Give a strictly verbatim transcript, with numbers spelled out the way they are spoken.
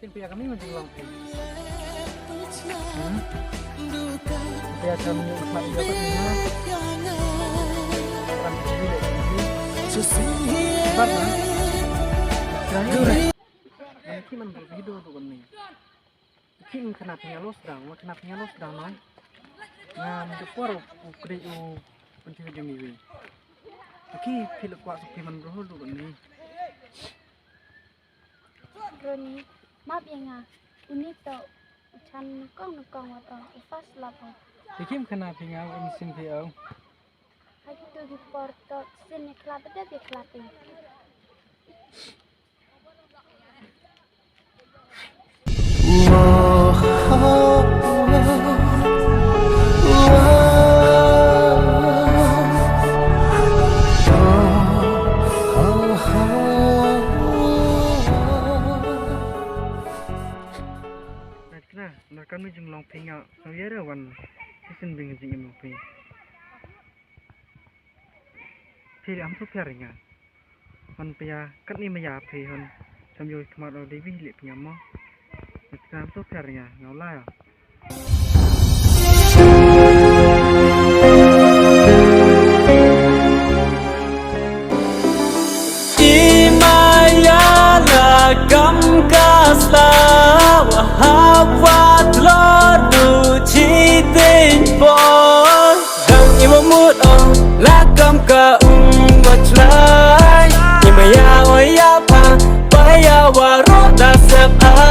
Kin pia kami ma jinglong phi. Hmm? Pia kam ni mat ida pat ni na. Kam ni le ni. Bat na. Jangan ni. Jangan ki man video tu kan ni. Ki man kena pia los dang, ma kena pia los dang noi. Ngam tu por u kri u penting jong ni wi. Ki phi le kwah su phi man bro tu kan ni. Ronnie, map ïa nga. Uni to u chan nyngkong nyngkong wa to u first love. Te kim khana phi nga u mynsiem phi o. Ha kitu ki por to sien ïa khlad te ïa khlad te. Nat kna, nat kan mi jinglong phi nga, nga ïa ra wan, ki sin bing jingim long phi. Phi am su pher nga. Hon pia, kat ni ma ïa phi hon, cham yoi khmat o devi lip nga mo. Nat kna am su pher nga, nga u la ïa. I maya la kam ka sla wa hap wa tlor du chi tin por. Dang i wa mut ong la kam ka um wa chlai. I maya wa ya pa pa ya wa ro da sep a.